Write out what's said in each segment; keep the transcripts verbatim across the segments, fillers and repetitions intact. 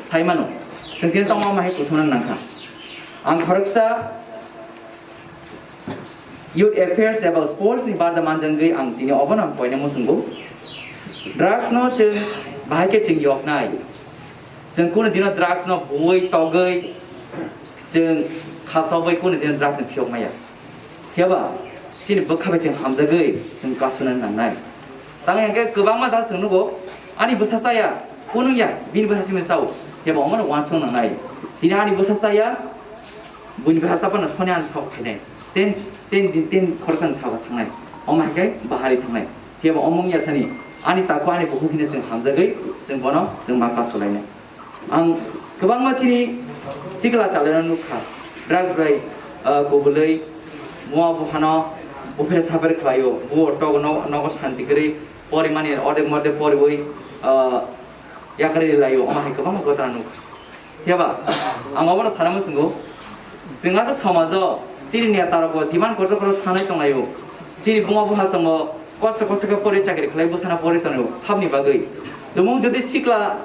Saimano, chwng tini tongma hai kuthumna nangkha. Ang khoroksa Youth Affairs eba Sports ni barja manjangwi ang tini obono ang koina muchungo. Drugs no chwng bahai khe chwng yoknai. Chwng kunu dino drugs no buwi togwi chwng khasogwi kunu dino drugs no phiyok maya. Phiyaba chini bwkha bai chwng hamjagwi chwng kasuna nangnai. Tang hwnkhe kwbangma jaga chwng nugo, ani bwsa chaya, kunung ya, bini bwsa simi sao. Phiyaba omono uansuk nangnai. Tini ani bwsa chaya, buini bwsa chapano soni ani sok phainai. Ten, ten din, ten khoroksa ni saka thangnai. Omo hai khe bahari thangnai. Phiyaba omo wngya sani, ani takhu ani bukhuk hino chwng hamjagwi chwng bono chwng ma kasulainai. Ang kwbangma chini sikla chalairok nukha, drugs bai, ah, kubulwi mua buphano bupher sapher khlaio, buo togo no-, nogo santi kwrwi porimani ordek mordek poriwi, ah, yakarwi laio, omo hai kwbangma ghotona nukha. Phiyaba ang obono sana muchungo, chwng aswk somajo chini netarokbo demand kotor kotor sanai tonglaio, chini buma buphasongbo kosto kosto khe pori chakri khlai bwsana pori tongo sabni bagwi. Tumung jodi sikla,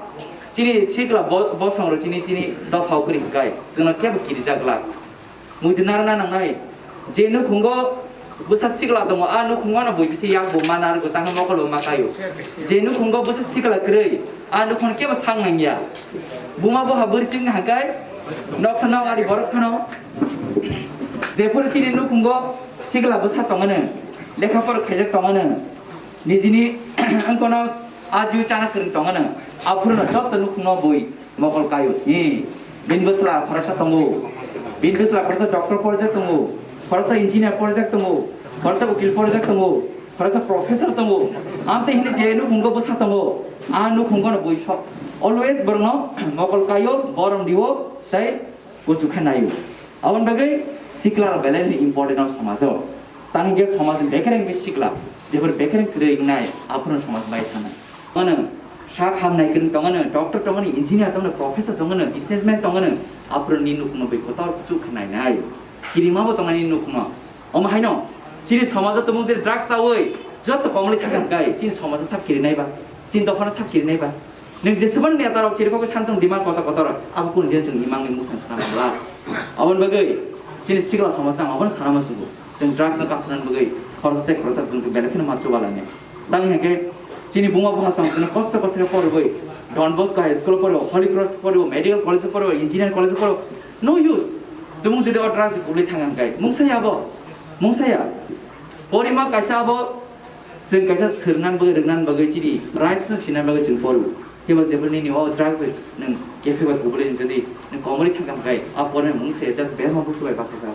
chini sikla bo-, bosong rok chini, chini dophao kwrwi hwnkhe chwngno kebo kirijak glak. Muitu narwkna nangnai. Je nukhungo bwsa sikla tongo, a nukhungo no bui bisi yak bo ma narwgo, tangwi mokol bo ma kaio. Je nukhungo bwsa sikla kwrwi, a nukhungo kebo sak nangya. Buma buha bwrwi chikna hwnkhe noksa nok ari borok phano. Jephuru chini nukhungo sikla bwsa tongmano, lekha pora khaijak tongmano, nijini wngkono ajiu chana kwrwng tongmano, aphuruno joto nukhungno bui mokol kaio. Hi, bini bwsla khoroksa tongo, bini bwsla khoroksa doctor porjak tongo, khoroksa engineer porjak tongo, khoroksa ukil porjak tongo, khoroksa professor tongo. Amtwi hini je nukhungo bwsa tongo, a nukhungono bui sok always borokno mokol kaio, borom dio, tei kuchuk khe naio. Aboni bagwi sikla rok belai ni important o somajo. Tang hwnkhe somaj ni bekereng bai sikla, jephuru bekereng kwrwi wngnai, aphuru somaj bai thangnai. Tongo no sak hamnai kwrwng tongo no, doctor tongo no, engineer tongo no, professor tongo no, businessman tongo no, aphuru ni nukhungno bai kotor kuchuk khe nainai. Kirima bo tongo ni nukhungno. Omo haino chini somajo tumung je drugs chawi joto komlwi thangkha hwnkhe chini somajo sab kirinai ba, chini dophano sab kirinai ba. Nwng jesebani neta rok chirikhok santong demand kotor kotor, abo kunu din chwng imang ni mukhang sana mangla. Aboni bagwi chini sikla somaj ang abono sana muchungo. Chwng drugs no kasuna bagwi khoroksa tei khoroksa bwrwng belai kheno ma chuba lainai. Tang hwnkhe chini buma buha chwng chwngno kosto kosto khe porwi Don Bosco High School porwi, Holy Cross porwi, Medical College porwi, Engineering College porwi, no use. Tumung jodi o drugs kubuli thang hwnkhe mungsa ya abo, mungsa ya. Porima kaisa abo Chwng kaisa swrwngna bagwi, rwngna bagwi, chini rights no sina bagwi chwng poro. Kebo jephru nini o drugs bai nwng kephe bai kubuli nwng jodi nwng komori thangkha hwnkhe, a porma mung se just berma busu bai baksa jao.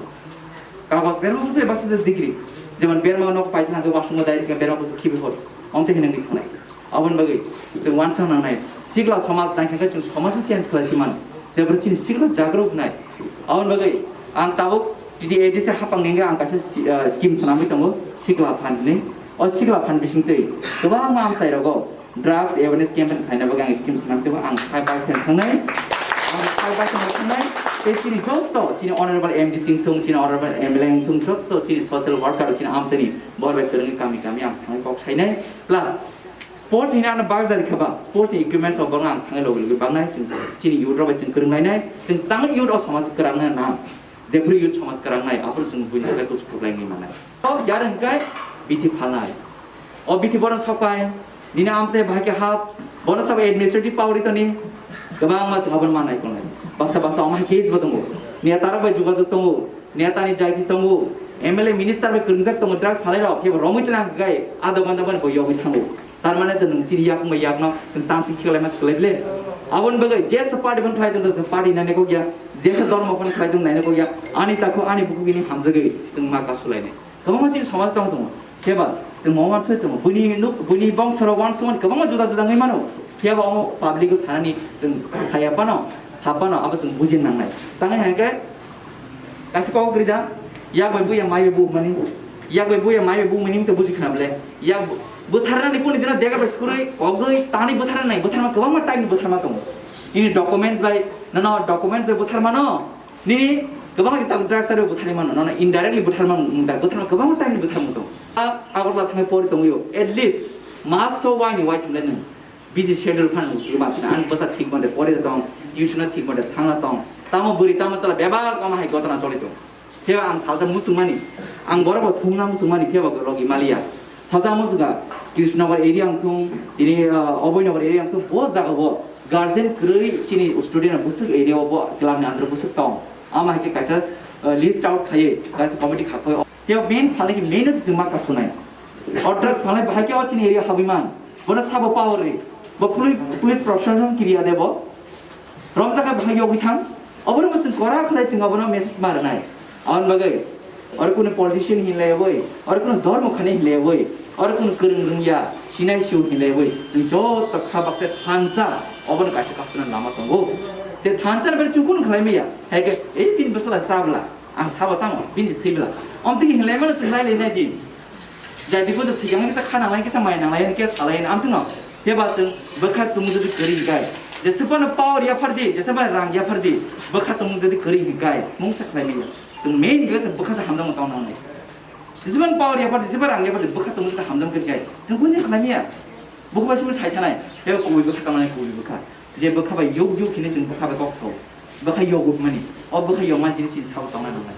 Kagos berma busu bai baksa je degree. Jemon berma nok paithang hwnkhe wasung o direct berma busu khibi hor. Omtwi hinwi nangwi thangnai. Aboni bagwi chwng uansuk nangnai. Sikla somaj nangkha khe chwng somaj no change khlai si mano. Jephru chini sikla jagrok wngnai. Aboni bagwi ang tabuk T T A D C hapang ni wngkha ang kaisa si-, ah, scheme swnamwi tongo, Sikla Fund hinwi. O Sikla Fund bisingtwi kwbangma amchai rogo drugs awareness campaign khlaina bagwi ang scheme swnamwi tongo. Ang sai bai thang thangnai, ang sai bai thang thangnai, tei chini joto chini honorable M D C wngthung, chini honorable M L A wngthung, joto chini social worker, chini amchaini bor bai kwrwngwi kami kami ang thangwi kok sainai. Plus, sports ni ano bagwi jari khe ba, sports ni equipments rok borok ang thangwi logi logi baknai, chini youth rok bai chwng kwrwng lainai, chwng tangwi youth rok somaj kwrwng nang. Jephru youth somaj kwrang nai, aphuru chwng buini slai kuchuk kwplai wngwi mannai. O yar hwnkhe bithi phalnai. O bithi bono sokpai, nini amchai bahai khe hap, bono sokpai administrative power toni, kwbangma chwng abono mannai tongnai. Baksa baksa omo hai case bo tongo. Neta rok bai jogajog tongo, neta ni jaiti tongo, M L A minister bai kwrwngjak tongo, drugs phalai rok, kebo romwi tlang hwnkhe, ado ganda bono bo yogwi thango. Tar mane to nwng chini yakung bai yakno chwng tansuk khiklai ma khiklai ble. Aboni bagwi jesa party phano khlai tong, chwng party nai nai kok ya, jesa dhormo phano khlai tong nai nai kok ya, ani takhu ani bukhuk bini hamjagwi chwng ma kasulainai. Kwbangma chini somaj tong tongo. Phiya ba chwng mo uansuk tongo. Buini nuk, buini bongso rok uansuk mani kwbangma juda juda wngwi mano. Phiya ba omo public o sanani chwng saya phano, sa phano abo chwng bujin nangnai. Tangwi hwnkhe Kaisa kok kwrwi da, yak bai buya mai bai bu mani, yak bai buya mai bai bu mani to buji khna ble. Yak bu-, bwtharnani puni dino dega bai suri kogwi tani bwtharnai, bwtharma kwbangma type ni bwtharma tongo. Nini documents bai, nono documents bai bwtharma no, nini kwbangma kita drugs bai bwtharma no, nono indirectly bwtharma mung da, bwtharma kwbangma type ni bwtharma tongo. A, Agartala thangwi pori tongwi o, at least mas so wai ni wai thumle nung. Busy schedule phano tuma phina ang bwsa thik mode pore tong, tuition thik mode thangna tong. Tamo bwrwi tamo chala bebak tamo hai gotona choli tong. Pheba ang salsa muchungmani, ang borok bo thungna muchungmani pheba logi maliya. Salsa muchunga Krishnagar area ang thung, tini uh, Oboynagar area ang thung, bo jaga bo guardian kwrwi chini student ang bwswk area o bo club ni under bwswk tong. Ama hai khe kaisa uh, list out khaiwi kaisa committee khakhoi. Pheba main phalai khe main se chwng ma kasunai. Orders phalai bahai khe o chini area habwi man. Bono sabo power ri. Bo police, police protection kiriya debo. Romjak khe bahai yogwi thang. Obono bo chwng kora khlai chwng obono message ma rwnai. Aboni bagwi oro kuno politician hinlai oi, oro kuno dhormo khani hinlai oi, oro kuno kwrwng rwngya, sinai siu hinlai oi. Chwng joto kha baksa thansa obono kaisa kasuna lama tongo. Te thansa ni bagwi chwng kuno khlai maya. Hai khe ei bini bwsala chabla, ang sabo tamo bini thwibla. Omtwi hinlai mano chwng lai lai nai di. Jadi bo thik ang kisa khana lai kisa mai nang lai kisa salai ang sino. Pheba chwng bwkha tung jadi kwrwi hikai. Jesupano power ya phardi, jesupano rang ya phardi. Bwkha tung jadi kwrwi hikai. Mungsa khlai maya. Chwng main kisa bwkha sa hamjak tong nang nai. Jesupano power ya phardi, jesupano rang ya phardi. Bwkha tung jadi hamjak kwrwi hikai. Chwng boni khlai maya. Bwkha bai simi sai thanai. Pheba kubui bwkha tong nai kubui bwkha. Je bwkha bai yuk yuk hini chwng bwkha bai kok sao. Bwkha yuk mani. O bwkha yuk man jini chini sao tong nai nang nai.